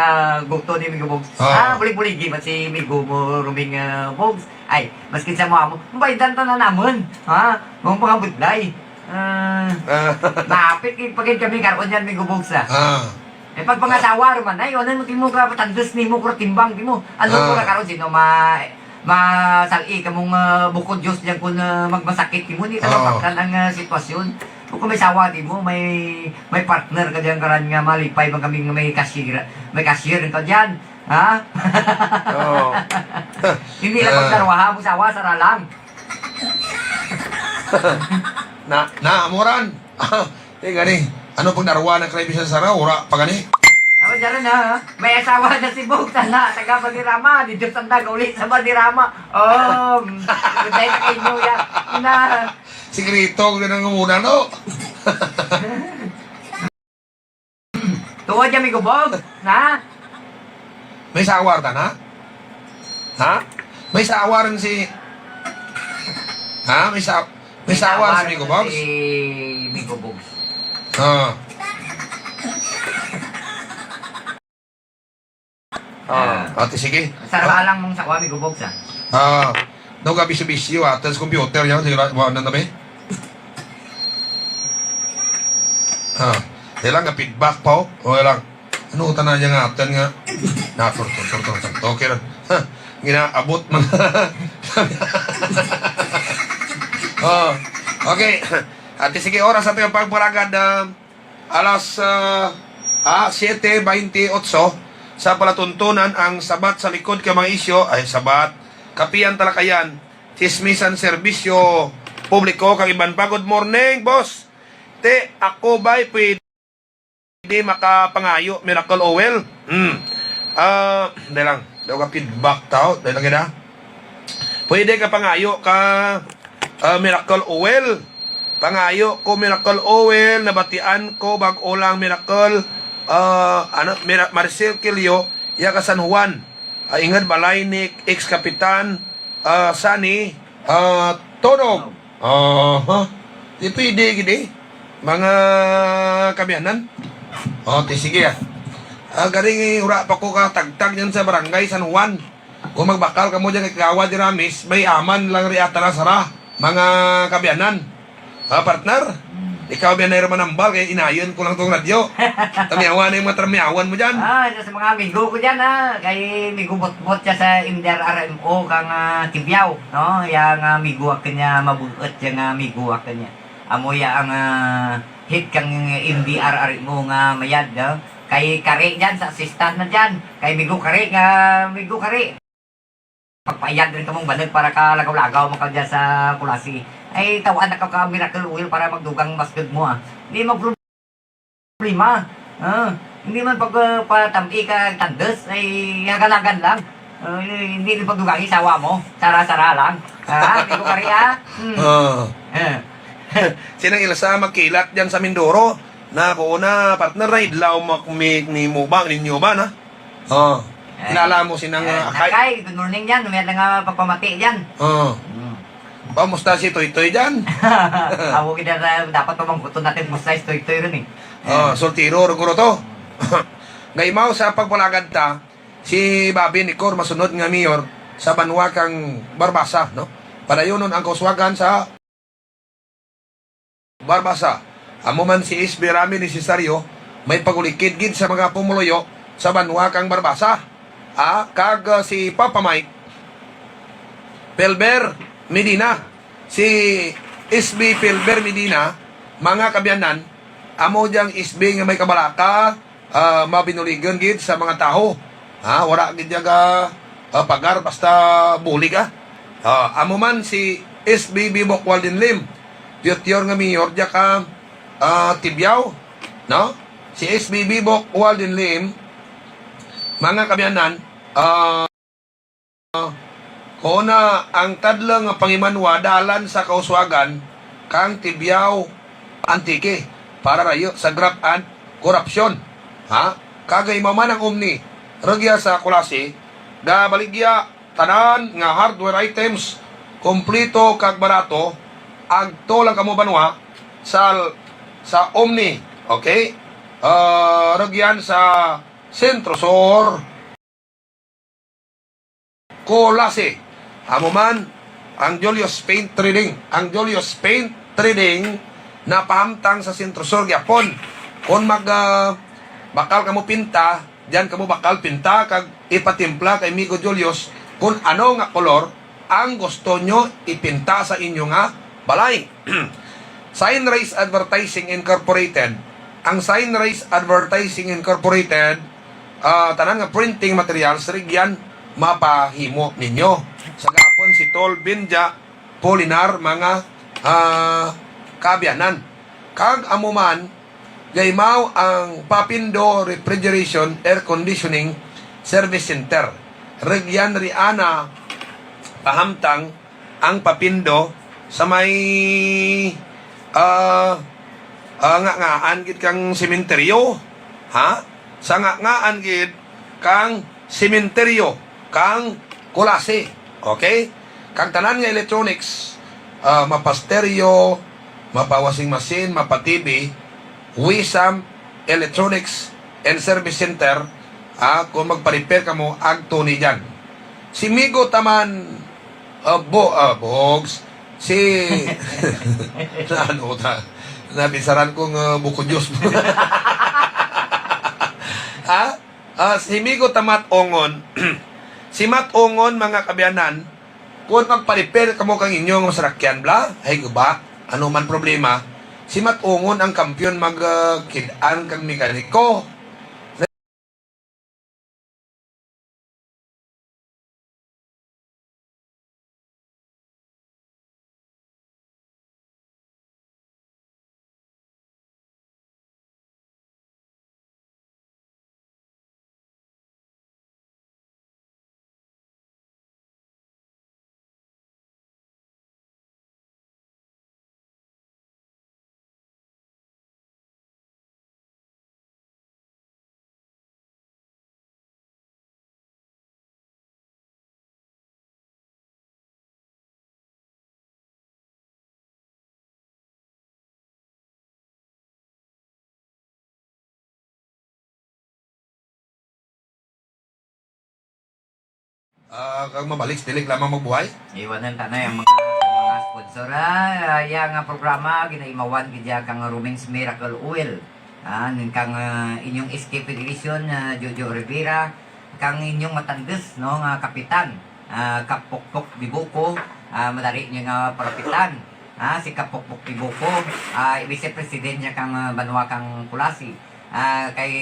guto ni Migo Bogs. Ah. Ah, bulig-buligi man si Migo mo, Roming, ah, Bogs. Ay, maskin sa mo amo, baydan tana namun, ha? Mong mga budlay. Ah, ah, napit, eh, pagid kami karon yan, Migo Bogs, ah. Ah. Eh, pag pangasawa, ruman, ay, ano mo, timo ka, patandos nimo, kura timbang, timo. Ano, ah, kura karon, sino ma-, masal-i kamong, ah, bukod Diyos dyan kung, ah, magmasakit, timo, hindi talaga, ah, ang, ah, sitwasyon. Kung may sawa, timo, may, may partner ka dyan, karan nga malipay man kami nga may cashier, may cashier ka dyan, ha? Oo. Hindi lang, ah, pagdarwaha mo sawa, sara lang. Na, na, amo ran. Eh, gani. Ano pagdarwa na kay bisan sara, ura pa gani. Ako dyan na, ha? May asawa na si Bogs, tana, taga Valderrama, di Diyos ang taga uli sa Valderrama. Um, good night sa inyo, ya. Na. Sikreto, ko na nang umuna, no? Tuod ya, Migo Bogs, na? May sawa tana? Ha? May sawa rin si, ha? May sa-, may sawa rin si Migo Bogs? Si Migo Bogs. Ah. Ah. Ah, ti sige. Sara lang mong sawa, Migo Bogs, ah. Ah. Ano ka bisyo-bisyo, atun sa computer dyan, sige, wa-, wa-, ano na ba eh? Ah, dahil lang nga feedback pa, oh. O, dahil lang. Ano tana dyan nga atun nga? Na, tur, tur, tur, tur, tur. Okay lang. Ha, ginaabot man. Oh, okay. Ati sige, oras atun nga pagpalagad, ah, alas, ah, ah, siyete baynte otso, sa palatuntunan ang sabat sa likod ka mga isyu, ay, sabat, kapian talakayan, tsismisan, serbisyo publiko, kag iban pa. Good morning, boss. Ti, ako ba'y pwede makapangayo miracle oil? Hmm. Ah, dahil lang. Daw ka feedback tao, dahil lang kita. Pwede ka pangayo ka, ah, miracle oil. Pangayo ko miracle oil, nabatian ko bag-o lang miracle, ah, ano, Mira-, Maricel Quilio, ya ka San Juan. Ah, ingud balay ni ex-kapitan, ah, Sunny, ah, Todog. Aha. Ti pwede gid eh. Mga kaabyanan. O, ti sige ah. Ah, garing, eh, wara pa ko katagtag dyan sa barangay San Juan. Kon magbakal kamo dyan kay Kagawad Ramis, may aman lang ria tana sara, mga kaabyanan. Ah, partner? Hmm. Ikaw, abyan, ay ra manambal, kay inayun ko lang tong radyo. Tamiyawa na yung mga tamiyawan mo dyan. Ah, sa mga amigo ko dyan, ah, kay migo Botbot dyan sa M D R R M O kang, ah, Tibiao, no? Yang, ah, migo akun dyan, mabuut yang, ah, migo akun dyan. Amo ya ang, ah, head kang M D R R M O nga mayad, no? Kay Kari dyan, sa assistant na dyan. Kay migo Kari, nga migo Kari. Pagpaiyad run kamo balag para kalagaw-lagaw man kaw dyan sa Culasi. Ay, taw-an na kaw ka miracle oil para magdugang basdug mo, ah. Hindi magproblema. Ah, hindi man pag, ah, patam-i ka tandus, ay hagalagan lang. Ah, hindi rin pagdugangi sa asawa mo. Sara-sara lang. Ah, migo Kari, ah. Hmm. Ah. Eh. Sinang Ilsa magkilat dyan sa Mindoro. Na, kuon na, partner, na idlaw mo, mi-, nimo ba, ninyo ba, na? Oh. Ay. Kilala mo sinang, eh, ah, Akay? Akay, good morning dyan. Mayad na nga pagpamati dyan. Oh. Hmm. Kamusta si Toytoy dyan? Awo, kita na, dapat pamangkuton natun kumusta si Toytoy run eh. Oh, eh, soltero run guro to. Gaimaw sa pagpalagad ta, si Bobby Nicor masunod nga mayor sa banwa kang Barbaza, no? Padayunon ang kauswagan sa Barbaza. Amo man si S B Rami Necesario, may pag-ulikid gid sa mga pumuluyo sa banwa kang Barbaza. Ah, kag, ah, si Papa Mike, Pelber Medina, si S B Pelber Medina, mga kaabyanan, amo dyang S B nga may kabalaka, ah, mabinuligun gid sa mga tawo. Ha, wara gid dya ga, ah, pagar basta bulig, ah. Ah, amo man si S B Bibok Walden Lim, future nga mayor dya ka, ah, Tibiao, no? Si S B Bibok Walden Lim, mga kaabyanan, ah, Kuon na ang tadlung nga pangimanwa dalan sa kauswagan kang Tibiao, Antique, para rayu sa graft and korupsyon. Ha? Kag gaimaw man ang Omni, rugya sa Culasi, gabaligya tanan nga hardware items, kumpleto kag barato, agto lang kamo banwa sa, sa Omni, okay? Ah, rugyan sa Centro Sur. Culasi. Amo man ang Julius Paint Trading. Ang Julius Paint Trading napahamtang sa Centro Sur gihapon. Kon mag, ah, bakal kamo pinta, dyan kamo bakal pinta kag ipatimpla kay Migo Julius kon ano nga kolor ang gusto nyo ipinta sa inyo nga balay. Sunrise Advertising Incorporated. Ang Sunrise Advertising Incorporated, ah, tanan nga printing materials, rugyan mapahimo ninyo. Sa gihapon si Tol Benja Polinar, mga, ah, kaabyanan. Kag amo man, gaimaw ang Papindo Refrigeration Air Conditioning Service Center. Rugyan ria napahamtang ang Papindo sa may, ah, ah, ngangaan gid kang sementeryo, ha? Sa ngangaan gid kang sementeryo kang Culasi. Okay? Kag tanan nga electronics, ah, mapa-stereo, mapa-washing machine, mapa-T V, Wisam Electronics and Service Center, ah, kon magpa-repair kamo, agto ni dyan. Si Migo Taman Ah, bo-, ah, bogs. Si, na ano ta? Nabisaran ko nga buko juice. Ha? Ah, si Migo ta Mat Ongon. Si Mat Ongon, mga kaabyanan, kon magpa-repair kamo kang inyo nga sarakyan bala, hay guba, ano man problema, si Mat Ongon ang kampiyon mag, ah, kid-an kang mekaniko. Ah, kang mabalik, sa tilik lamang magbuhay. Iwanan ta na ang mga, mga sponsor, ha. Ah, iya nga programa, ginaimawan gid dya kang Roming's Miracle Oil. Ah, nin kang, ah, inyong S K Federation, ah, Jojo Rivera, kang inyong matandes, no, nga kapitan, ah, Kap Pokpok Dibuco, ah, madali ninyo nga parapitan. Ah, si Kap Pokpok Dibuco, ah, vice president dya kang, ah, banwa kang Culasi. Ah, kay,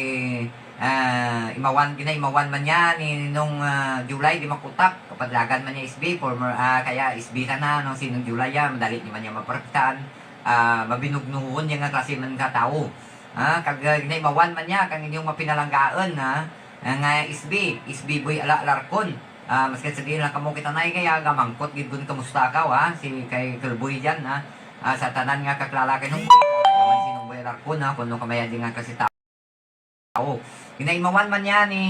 ah, imawan, ginaimawan man dya ni Ninong, ah, July Dimakutak, kapadalagan man dya S B, former, ah, kaya S B sana, no, si Ninong July dya, madali ninyo man dya maparapitan, ah, mabinugnuhon dya nga klase man ka tawo. Ah, kag, ah, ginaimawan man dya, kang inyong mapinalanggaon, ah, nga S B, S B Boy Ala Alarcon. Ah, maskin sa diin lang kamo kita nay kaya gamangkot gid kon kamusta kaw, ha, si kay Kalboy dyan, ha. Ah, sa tanan nga kakilala kay Nongboy, si Nongboy Alarcon, ha, kon ano ka mayad nga klase tawo. Ginaimawan man dya ni,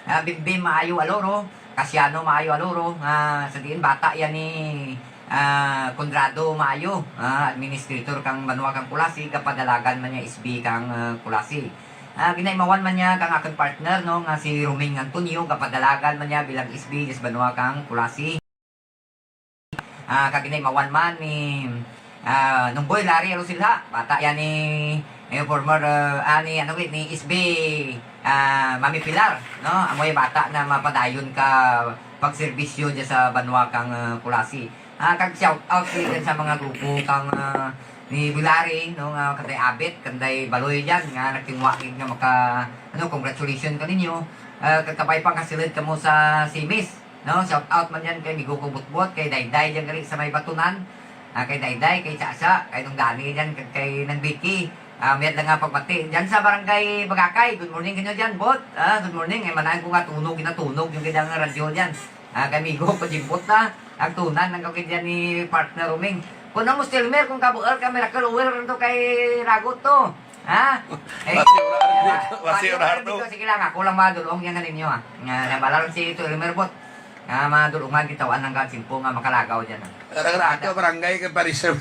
ah, Bimbim Maayo Aloro, Casiano Maayo Aloro, ah, sa diin bata dyan ni, ah, Conrado Maayo, ah, administrator kang banwa kang Culasi, gapadalagan man dya S B kang, ah, Culasi. Ah, ginaimawan man dya kang akun partner, no, nga si Roming Antonio, gapadalagan man dya bilang S B dya sa banwa kang Culasi. Ah, kag ginaimawan man ni, ah, Nongboy Larry Arosilha, bata dyan ni, eh, former, ah, ah, ni, ano, ni S B, ah, Mami Pilar, no, amo dya bata na mapadayon ka pagserbisyo dya sa banwa kang, ah, Culasi. Ah, kag shout out gid dyan sa mga grupo kang, ah, ni Bulari, no, nga kanday Abit, kanday Baloy dyan, nga nagtinguha gid nga maka, ano, congratulations kaninyo. Ah, kag kabay pa nga silid kamo sa Simis, no, shout out man dyan kay migo ko Butbot, kay Dayday dyan gali sa may Batunan. Ah, kay Dayday, kay Chacha, kay Nong Dani dyan, kag kay Nang Vicky. Ah, mayad lang nga pagmati. Dyan sa barangay Bagakay, good morning kanyo dyan, Bot. Ah, good morning. Ay, manahan ko nga tunog, ginatunog yung gid ang radyo dyan. Ah, kay migo ko Jimbot na. Ang tunan, ang kawkid dyan ni partner Roming. Kon amo si Elmer, kon kabuul ka Miracle Oil rin to kay Ragot to. Ha? Eh, wasi ura, wasi ura, wasi ura, ura, ura. Sige lang, ako lang madul-ong dyan kaninyo, ha. Nga, nga bala lang si Tito Elmer, Bot. Nga madul-ongan kita, wa nang ka simpo nga makalagaw dyan, ha. Rang-rang ka, barangay ka, pa-reserve.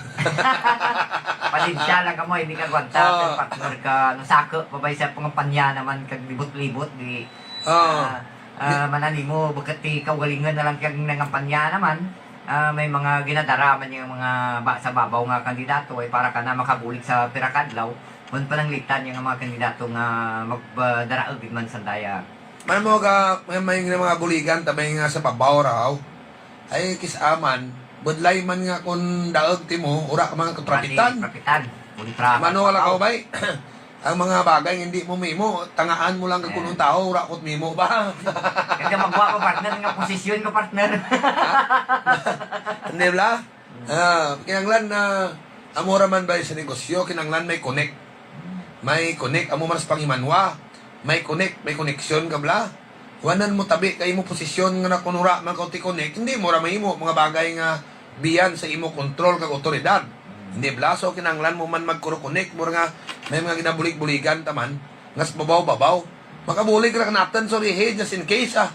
Pasensya lang kamo, hindi ka gwanta, ah, partner ka, no, saka pa bay sa pangampanya naman, kag libot-libot, di, ah, ah, mananimo, bukut ti kaugalingun na lang kag nangampanya naman, ah, may mga ginadara man yung mga ba-, sa babaw nga kandidato, ay para ka na makabulig sa pira ka adlaw, kon pananglitan yung mga kandidato nga magdaraug gid man sandaya. Man mo ka, may, may mga buligan, ta may nga sa babaw raw. Ay, kis-a man, budlay man nga kon daug timo, ura ka man kaparapitan. Kaparapitan. Kontra. Mano ka lang ka, bay? Ang mga bagay nga hindi mo mahimo, tangaan mo lang kag kunong tawo, ura ko mahimo ba? Kag magwa ka, partner, nga posisyon ka, partner. Ha? Hindi bala? Ah, kinahanglan na amo ra man bay sa negosyo, kinahanglan may connect. May connect, amo man sa panghimanwa. May connect, may koneksyon ka bala. Wanan mo tabi kay imo posisyon nga na kon ura man kaw ti connect, hindi mo ra mahimo mga bagay nga beyond sa imo kontrol kag awtoridad. Hindi bala, so kinahanglan mo man magkuro-connect, mo ra nga may mga ginabulig-buligan ta man, nga sa babaw-babaw. Makabulig ra kanatun, sorry, hey, just in case, ah.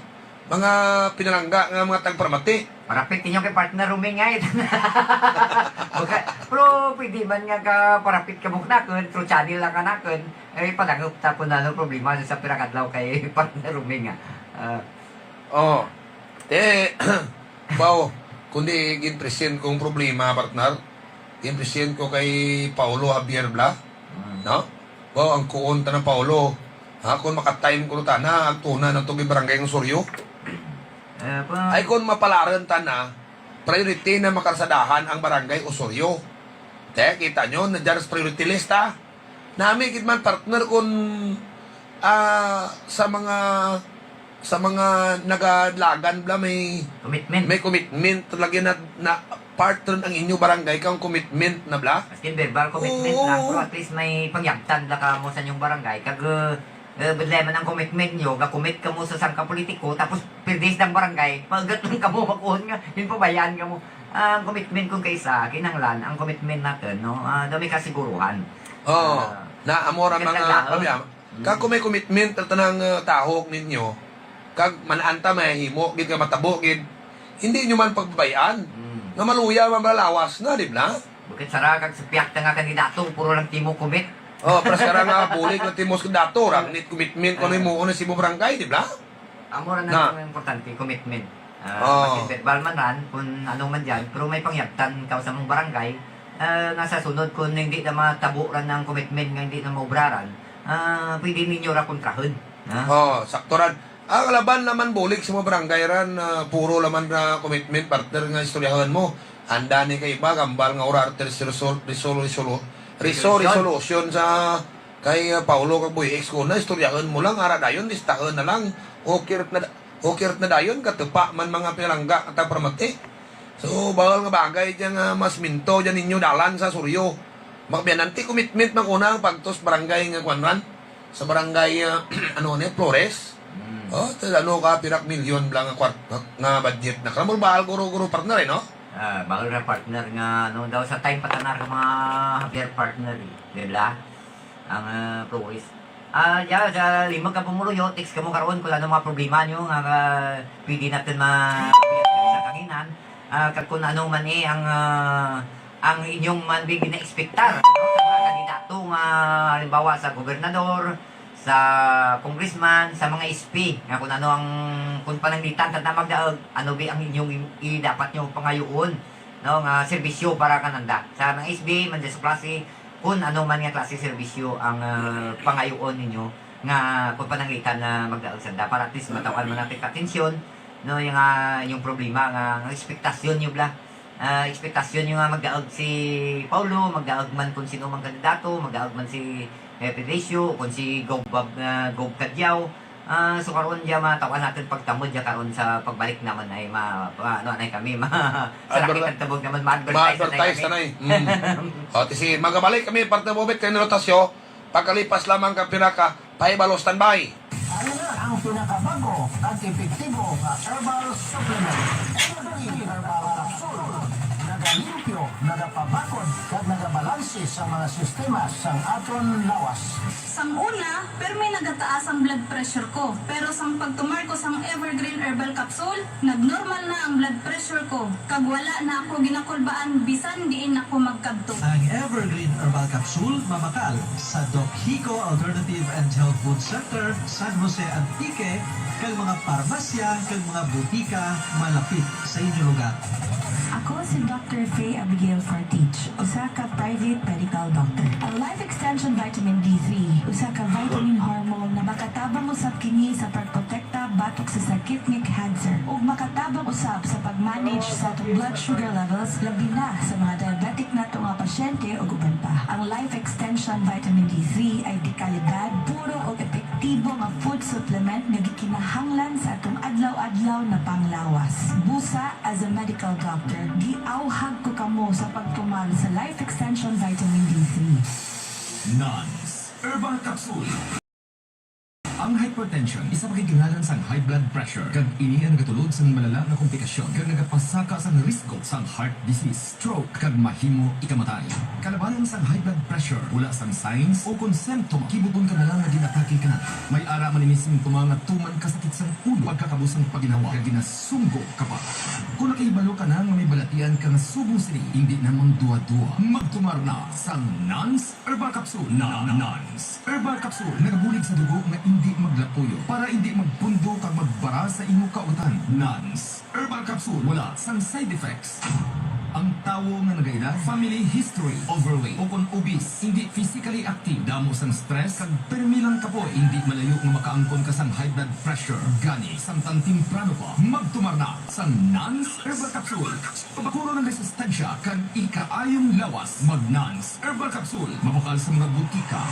Mga pinalangga nga mga tagparamati. Parapit ninyo kay partner Roming ay. Baka, pero pwede man nga ka parapit kamo kanakun, through channel lang kanakun. Eh, padangup ta kon ano problema sa pira ka adlaw kay partner Roming, ah. Ah. Oh. Te, baw, Kundi gin-present ko ang problema, partner. Gin-present ko kay Paulo Javier bala. Hmm. No? Wow, ang kuon tana Paulo. Ha, kon maka-time kuno tana, agtuna na to kay barangay Osorio. Eh, pa- Ay, kon mapalarun tana, priority na makarsadahan ang barangay Osorio. Te, kita nyo, na dyan sa priority list, ha. Nami gid man, partner, kon, ah, sa mga, sa mga nagadalagan bala may, commitment, may commitment talaga na, na part run ang inyo barangay kang commitment na bala. Maskin verbal commitment lang, oo, pero at least may pangyabtan bala kamo sa inyong barangay. Kag, eh, budlay man ang commitment nyo, ga-commit kamo sa sangka politiko, tapos pirdi sa barangay, paugat lang kamo, makuon nga, ginpabayaan kamo. Ang commitment kon kaisa, kinahanglan, ang commitment natun, no? Ah, daw may kasiguruhan. Oo. Ah, na, amo ra mga, kag, ano, ah, kag kon may commitment ang tanang, ah, tawo ninyo, kag man-an ta mahimo gid kag matabo gid, hindi nyo man pagbabayaan. Hmm. Nga maluya man bala lawas na, di bala? Bukut sara kag sa pihak ta nga kandidato, puro lang timo commit. Oh, paras kara nga bulig lang timo sa kandidato, wara nit commitment kon ano himuon sa imo barangay, di bala? Amo ra na ang importante, commitment. Ah, oh, maskin verbal man ran, kon ano man dyan, pero may pangyabtan kaw sa among barangay, ah, nga sa sunod, kon hindi na matabo ran ang commitment nga hindi na maobraran, ah, pwede ninyo ra kontrahun. Ha? Oh, sakto ran. Ang laban naman bulig sa mga barangay ran, ah, puro laman ra commitment, partner, nga istoryahun mo. Anda ni kay iba, gambal nga wara ti resol-, resol-, resol-, resol-, resolution sa kay, ah, Paulo kag Boy Ex ko na, istoryahun mo lang, ara dayon, listahun na lang. Okay ra na, okay ra na dayon, katupa man mga pinalangga, kag paramati. So, bahul nga bagay dyan nga mas minto dyan ninyo dalan sa Osorio. Makabyanan ti commitment man kuno ang pagtos barangay nga kuwan ran. Sa barangay, ah, ano ni, Flores. Hmm. Oh, ti ano ka, pira ka milyon bala nga kwart-, nga, nga budget na. Karamol bahal guro-guro partner, eh, no? Ah, bahal ra partner nga, ano, daw sa time pa tana ra ka mga Javier partner, eh. Di bala? Ang, ah, Flores. Ah, dya, sa limog ka pumuluyo, text kamo karon kon ano mga problema nyo nga, ah, pwede natun ma-, sa kanginan. Ah, kag kon ano man, eh, ang, ah, ang inyong man bi gina-expectar, no, sa mga kandidato nga, halimbawa, sa gobernador, sa congressman, sa mga S P, nga kon ano ang, kon pananglitan tana magdaug, ano bi ang inyong i-, i-, dapat nyo pangayuon, no, nga serbisyo para kananda. Sa mga S B, man dyan sa klase, kon ano man nga klase serbisyo ang, ah, pangayuon ninyo, nga kon pananglitan na magdaug sanda, para at least mataw-an man natun ka atensyon, no, yung, ah, yung problema nga, nga ekspektasyon nyo bala. Ah, ekspektasyon nyo nga magdaug si Paulo, magdaug man kon sin-o mang kandidato, magdaug man si, eh, Federicio, kon si Gob, ah, Gob Cadiao. Ah, so karon dya mataw-an natun pagtamod dya karon sa pagbalik namun ay ma-, ma-, ano, anay kami, ma-, sa raket kang tubog namun, ma-advertise anay kami. Ma-advertise anay. Mm. O, ti si, magabalik kami, partner Bobet, kay Rotasio. Pagkalipas lamang kang pira ka pahibalo, standby. Ari na ang pinakabag-o kag epektibo nga herbal supplement, Evergreen Herbal Capsule. Nagalimpyo, nagapabakod, kag nagabalanse sa mga sistema sang aton lawas. Sang una, pirme nagataas ang blood pressure ko, pero sang pagtumar ko sang Evergreen Herbal Capsule, nagnormal na ang blood pressure ko, kag wala na ako ginakulbaan bisan diin ako magkadto. Ang Evergreen Herbal Capsule mabakal sa Doc Hico Alternative and Health Food Center, San Jose, Antique, kag mga parmasya kag mga butika malapit sa inyo lugar. Ako si Doctor Faye Abigail Fortich, usa ka private medical doctor. Ang Life Extension Vitamin D three, usa ka vitamin hormone na makatabang usab kini sa pagprotekta batok sa sakit nga cancer, ug makatabang usab sa pag-manage sa atong blood sugar levels, labi na sa mga diabetic nato nga pasyente ug uban pa. Ang Life Extension Vitamin D three ay dekalidad, puro ug epektibo nga food supplement nga gikinahanglan sa atong adlaw-adlaw na panglawas. Busa, as a medical doctor, giawhag ko kamo sa pagtumar sa Life Extension Vitamin D three. Nans Herbal Capsule. Ang hypertension, isa pa ka ginganlan sang high blood pressure, kag ini ang nagatulod sang malala nga komplikasyon, kag nagapasaka sang risgo sang heart disease, stroke, kag mahimo ikamatay. Kalabanan sang high blood pressure, wala sang signs ukon simptomas, kibot-on ka na lang nga gin-atake ka na. May ara man ini simptoma nga tuman ka sakit sang ulo, pagkakabos sang pagginhawa, kag ginasunggo ka pa. Kon nakahibalo ka na nga may balatian ka nga subong sini, indi na magduwa-duwa, magtumar na sang Nans Herbal Capsule. Na, Nans Herbal Capsule, nagabulig sa dugo nga indi magla- puyo para indi magpundo kag magbara sa imo kaugatan. Nans Herbal Capsule, wala sang side effects. Ang tawo nga nagaedad, family history, overweight, ukon obese, indi physically active, damo sang stress, kag pirmi lang kapoy, indi malayo nga makaangkon ka sang high blood pressure. Gani, samtang temprano pa, magtumar na sang Nans Herbal Capsule. Pabakuro ang resistensya kag ikaayong lawas. Mag Nans Herbal Capsule, mabakal sa mga butika.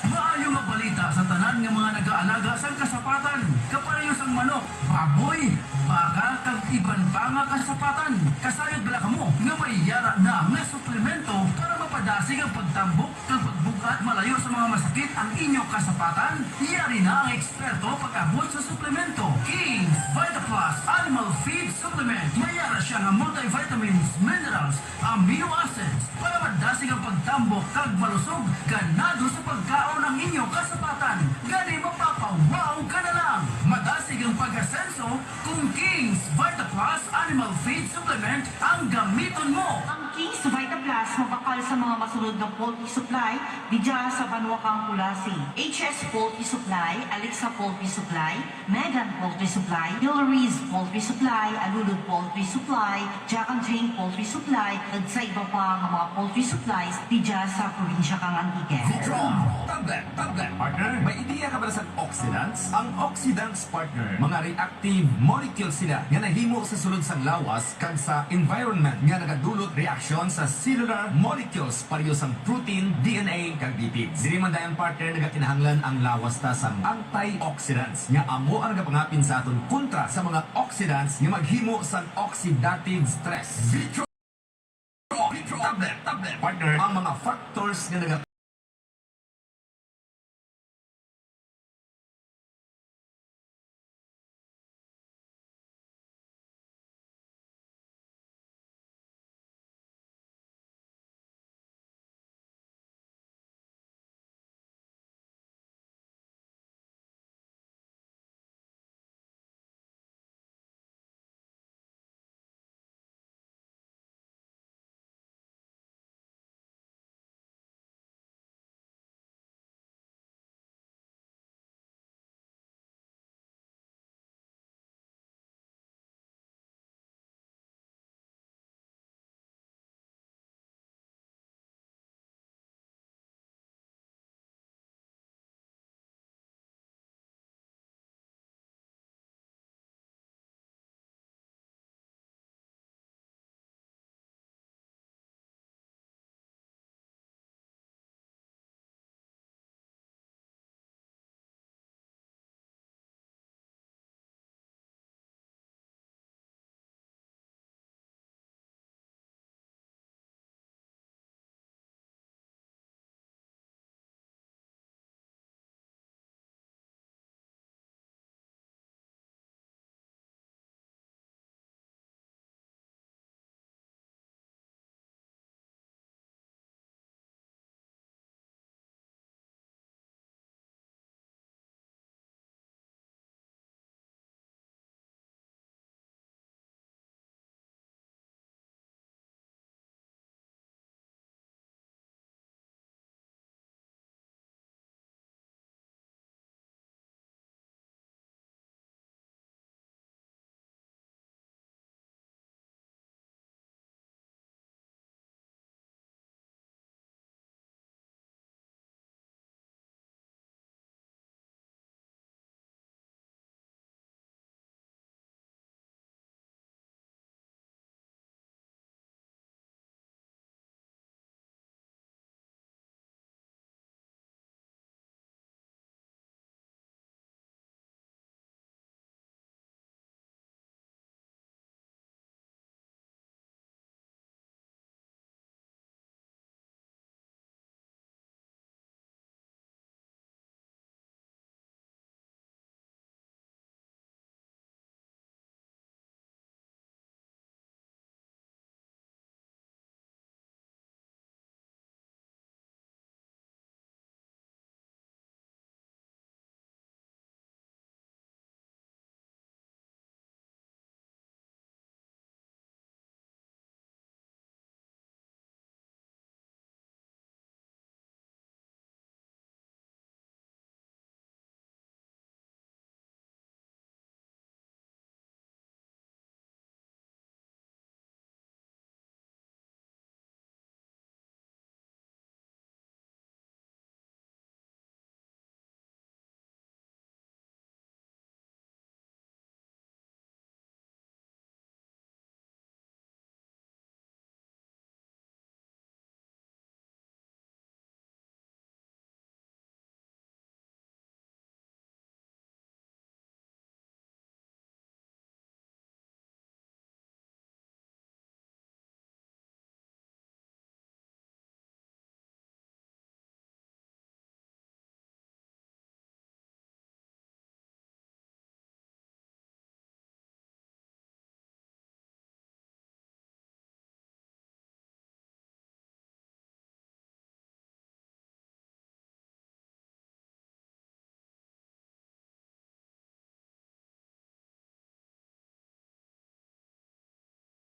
Maayo nga balita sa tanan nga mga nagaalaga sang kasapatan, kapareho sang manok, baboy, baka, kag iban pa nga kasapatan. Kasayod bala kamo nga may yara na nga suplemento para mapadasig ang pagtambok kag pagbug-at malayo sa mga masakit ang inyo kasapatan? Yari na ang eksperto pag-abot sa suplemento. King's Vita Plus Animal Feed Supplement. May yara siya nga multivitamins, minerals, amino acids para madasig ang pagtambok kag malusog, ganado sa pagkaon ang inyo kasapatan. Gani mapapa-wow ka na lang. Madasig ang pag-asenso kung King's Vita Plus Animal Feed Supplement ang gamiton mo. Ang King's Vita Plus mabakal sa mga masunod nga poultry supply didya sa banwa kang Culasi: H S Poultry Supply, Alexa Poultry Supply, Megan Poultry Supply, Hillary's Poultry Supply, Alulud Poultry Supply, Jack and Jane Poultry Supply, kag sa iba pa nga mga poultry supplies didya sa probinsya kang Antique. Vitron Tablet, tablet, partner. May ideya ka ba sa oxidants? Ang oxidants, partner, mga reactive molecules sila nga nahimo sa sulod sang lawas kag sa environment nga nagadulot reaksyon sa cellular molecules pareho sang protein, D N A, kag lipids. Diri man dayon, partner, nagakinahanglan ang lawas ta sang antioxidants nga amo ang nagapangapin sa aton kontra sa mga oxidants nga maghimo sang oxidative stress. Vitro, Vitro, tablet, tablet, partner, ang mga factors nga naga-